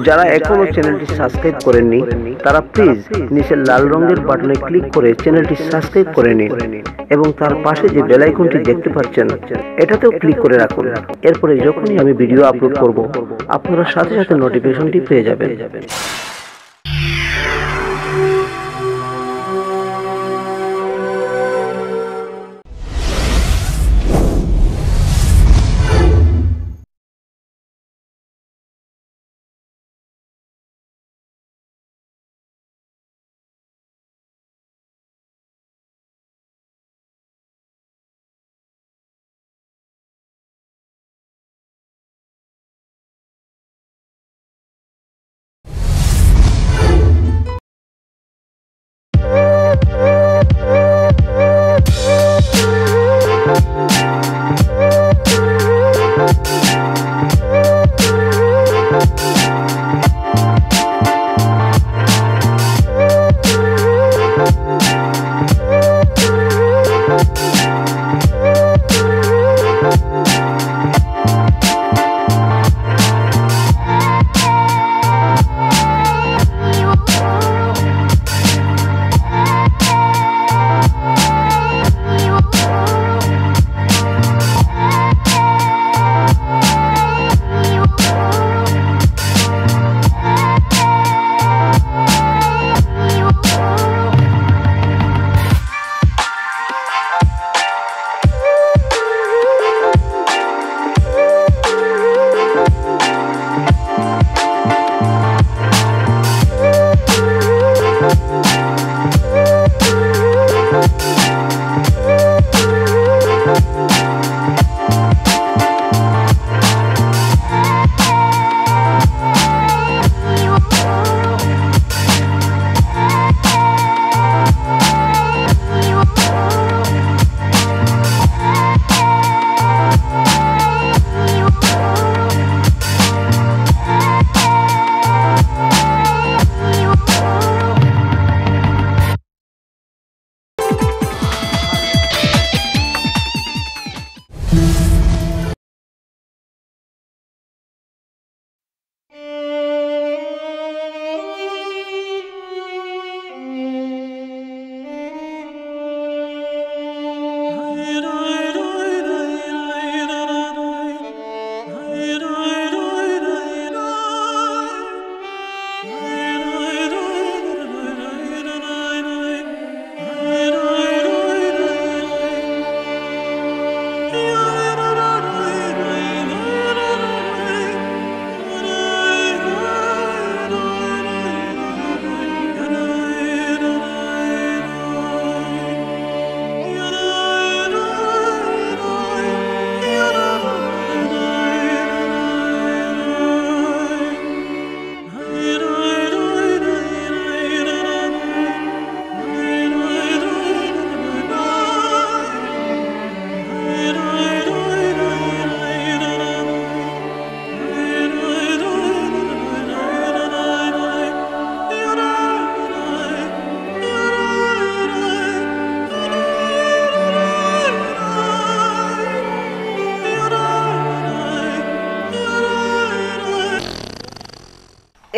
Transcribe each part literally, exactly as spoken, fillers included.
যারা এখনো চ্যানেলটি সাবস্ক্রাইব করেননি, তারা প্লিজ নিচের লাল রঙের বাটনে ক্লিক করে চ্যানেলটি সাবস্ক্রাইব করে নিন এবং তার পাশে যে বেল আইকনটি দেখতে পাচ্ছেন, এটাতেও ক্লিক করে রাখুন। এরপরে যখনই আমি ভিডিও আপলোড করব, আপনারা সাথে সাথে নোটিফিকেশনটি পেয়ে যাবেন।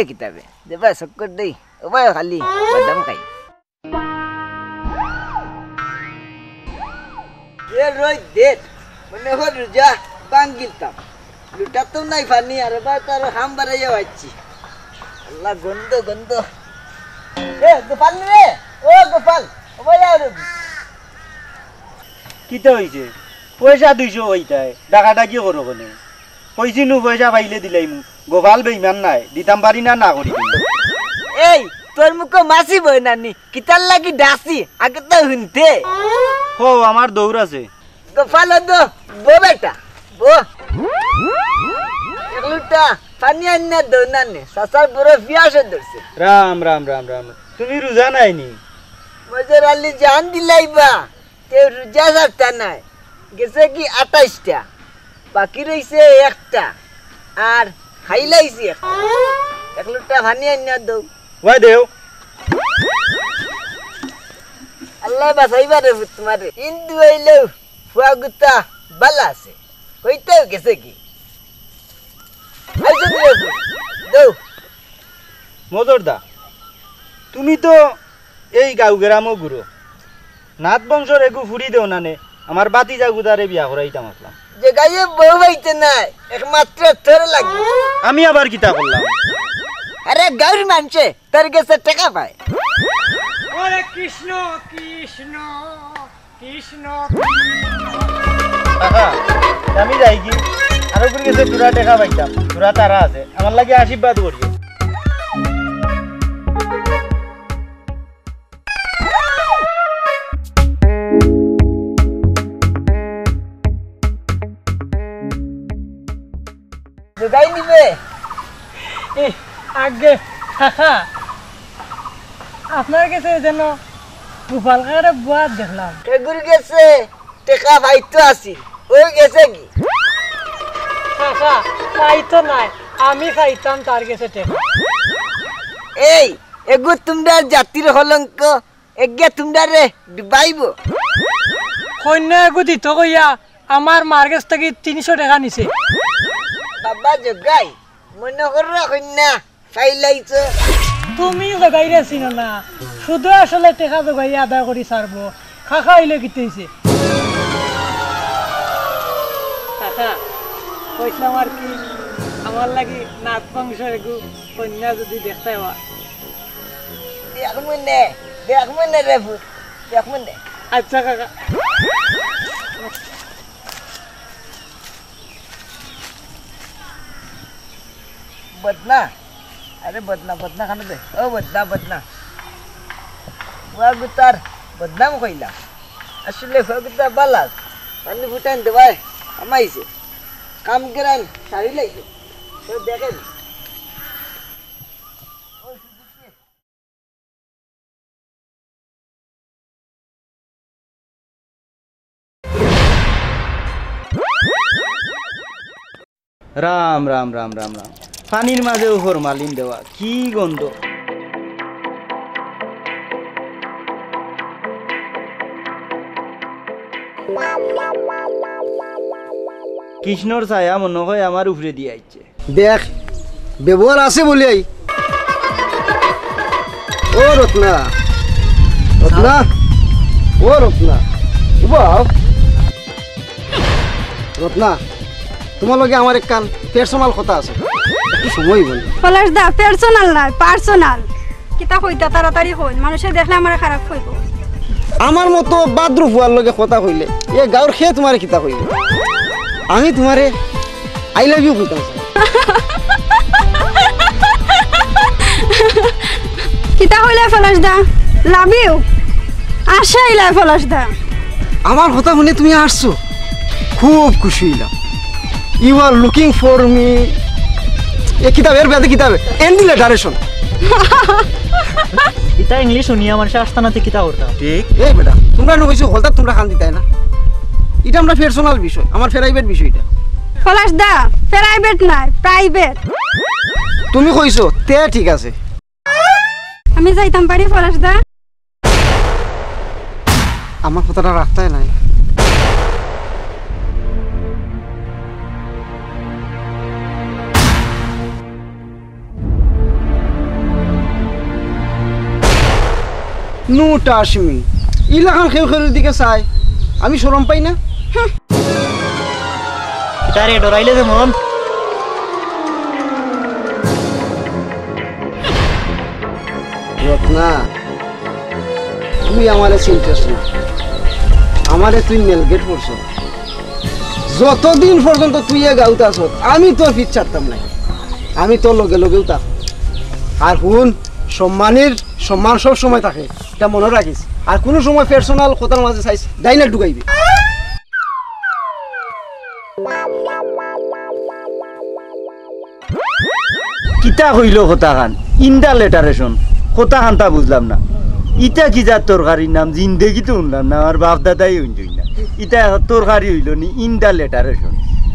এ কিতাবে, দে ভাই, চক্কর দেই। ও ভাই, খালি বাদাম খাই। এ রই দে, মনে হয় রোজা ভাঙ্গিলতাম। লুটাত নাই পানি, আর এবার তার হাম বাড়াইয়া পাচ্ছি। আল্লাহ, গন্ধ, গন্ধ। এ, গোপাল রে, ও গোপাল, ও ভাই, আর কিতা অইছে? পয়সা দুইশো অইতায়, ডাকাডাকি করো কেনে? কইছি নু পয়সা পাইলে দিলাইমু। গোপাল বেইমান নায়, দিতাম পারি না, না করি দিমু। এই, তোর মুখো মাছি বয় নানি, কিতার লাগি ডাকছি, আগে তো হুনতে। হো, আমার দৌড় আছে। গোপাল দো, বো বেটা, বো। এক লুটা পানি আনিয়া দো না নে, চাচার বড় পিয়াসে ধরছে। রাম, রাম, রাম, রাম। তুমি রোজা নাইনি? মজর আলী জান দিলাইবা। তে রোজা ছাড়তা নায়, গেছে কি আঠাইশটা, বাকি রইছে একটা, আর খাইলাইছি একটা। এক লুটা পানি আনিয়া দো। ওয়াই দেও। আল্লাহ বাঁচাইবা রে পুত তোমারে। হিন্দু অইলেও ফুয়া গুতা বালা আছে, কইতেও গেছে কি। আইসো দিয়ে দো। দো, মদরদা, তুমি তো এই গাঁও গ্রামও ঘুরো, নাথ বংশর এগু ফুরি দেও না নে, আমার ভাতিজা গুতারে বিয়া করাইতাম আছলাম। জগাইয়ে বউ পাইতে নায়, একমাত্র তোর লাগবো। আমি আবার কিতা করলাম? আরে গাঁওর মানষে তোর গেছে টেকা পায়। হরে কৃষ্ণ, কৃষ্ণ, কৃষ্ণ। কাকা, আমি যাইগি, আরোগুর গেছে থুড়া টেকা পাইতাম, থুড়া তাড়া আছে, আমার লাগি আশীর্বাদ করিও। জগাই নিবে। এ, আগে, কাকা, আপনার গেছে যেন গোপাল কাকারে বওয়াত দেখলাম। এগুর গেছে টেকা পাইতো আছিল, অউ গেছে গি? কাকা, পাইতো নায়, আমি পাইতাম তার গেছে টেকা। এই, এগু তুমরার জাতির কলঙ্ক, এগিয়ে তুমরারে ডুবাইবো। কইন্যা এগু দিতো কইয়া আমার মার গেছ থাকি তিনশো টেকা নিছে। বাবা জগাই, মনো করো কইন্যা ফাইলাইছো। তুমি জগাইরে চিনো না, শুধু আসলে টেকা জগাইয়া আদায় করি ছাড়বো। কাকা অইলে কিতা অইছে? কাকা, কইছিলাম আর কি, আমার লাগি নাথ বংশ এগু কইন্যা যদি দেখতায় অয়। দেখমু নে, দেখমু নে রে পুত, দেখমু নে। আচ্ছা কাকা। বদনা, আরে বদনা, বদনা খানো দে, ও বদনা, বদনা। ফুয়া গুতার বদনাম কইলাম, আসলে ফুয়া গুতা বালা, পানি ফুটাইন দেবায়, আমাইছে, কাম গেরান, সারি লাইছে, তো দেখেন। রাম, রাম, রাম, রাম, রাম। পানির মাঝেও ফরমালিন দেওয়া, কি গন্ধ! কৃষ্ণর ছায়া মনে হয় আমার উপরে দিয়া আইছে। দেখ, ব্যবহার আছে বলিয়াই। ও রত্না, রত্না, ও রত্না, উবাও। রত্না, তুমার লগে আমার একখান personal কথা আছে, একটু সময় অইবো নি? পলাশ দা, personal নায়, personal। কিতা কইতা, তাড়াতাড়ি কইন, মানুষে দেখলে আমারে খারাপ কইবো। আমার মতো বাদ্রু ফুয়ার লগে কথা কইলে এ গাঁওর কে তুমারে কিতা কইবো? আমি তুমারে I love you কইতাম চাই। কিতা কইলা পলাশ দা? Love you? আশা ইলা পলাশ দা। আমার কথা হুনে তুমি আসছো, খুব খুশি অইলাম। You are looking for me. এ কিতাব, এর বাদে কিতাব, in the later ration। ইতা English হুনিয়া মানুষে আস্তানাতে কিতা করতা? ঠিক। এই বেটা, তুমরা নু কইছো, হলতা তুমরা কান দিতায় না। ইটা আমরার personal বিষয়, আমার private বিষয় ইটা। পলাশ দা, private নায়, private। তুমি কইছো, তে ঠিক আছে। আমি যাইতাম পারি পলাশ দা? আমার কথাটা রাখতায় নায়। No touch me। ইলাখান কেউ কেউর দিকে চায়, আমি শরম পাই না? তারে ডরাইলে যেমন। রত্না, তুই আমারে চিনছস না, আমারে তুই মেলগেট করছস। যতদিন পর্যন্ত তুই এ গাঁওত আছস, আমি তোর পিছ ছাড়তাম নায়, আমি তোর লগে লগেউ থাকমু। আর হুন, সম্মানীর সম্মান সব সময় থাকে, ইটা মনো রাখিস। আর কুনু সময় personal কথার মাঝে চাইস, ডাইনার ঢুকাইবি। কিতা কইলো কথাখান? In the later ration। কথাখান তা বুঝলাম না। ইটা কি জাত তরকারির নাম? জিন্দেগিত হুনলাম না, আমার বাপ দাদাই হুনছইন না। ইটা তরকারি অইলো নি? In the later ration।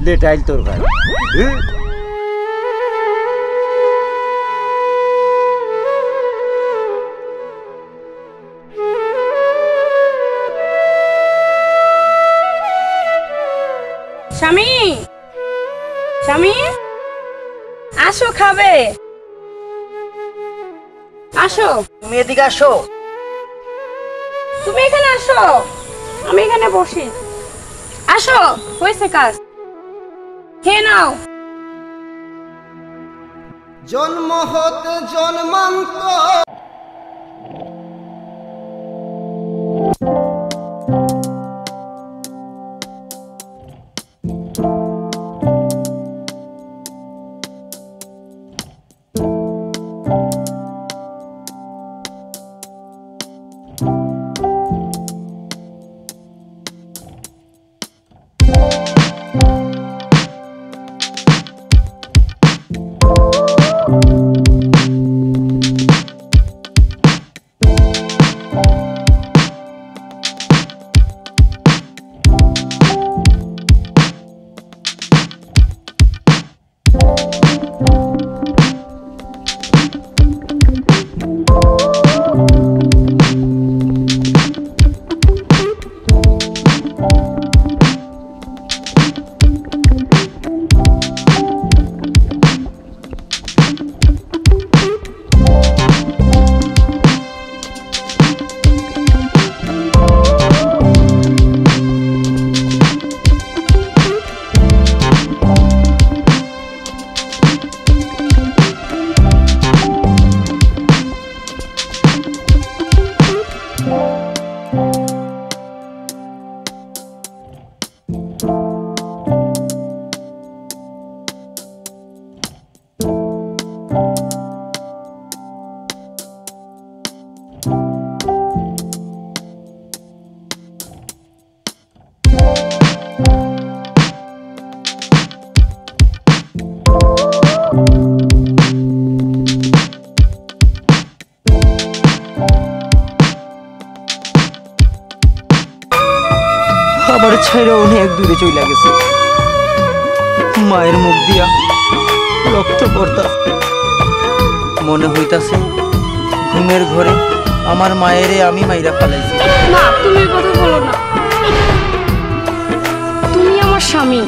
লেটাইল তরকারি। হ্যাঁ? স্বামী, স্বামী, আসো খাবে। আসো। তুমি এদিকে আসো। তুমি এখানে আসো, আমি এখানে বসি। আসো, হয়েছে কাজ, খেয়ে নাও। জন্ম হতে জন্মান্ত। আমার ছাইরা অনেক দূরে চইলা গেছে। মায়ের মুখ দিয়া রক্ত পড়তা। মনে হইতাছে ঘুমের ঘরে আমার মায়েরে আমি মাইরা ফালাইছি। না, তুমি এই কথা বলো না। তুমি আমার স্বামী,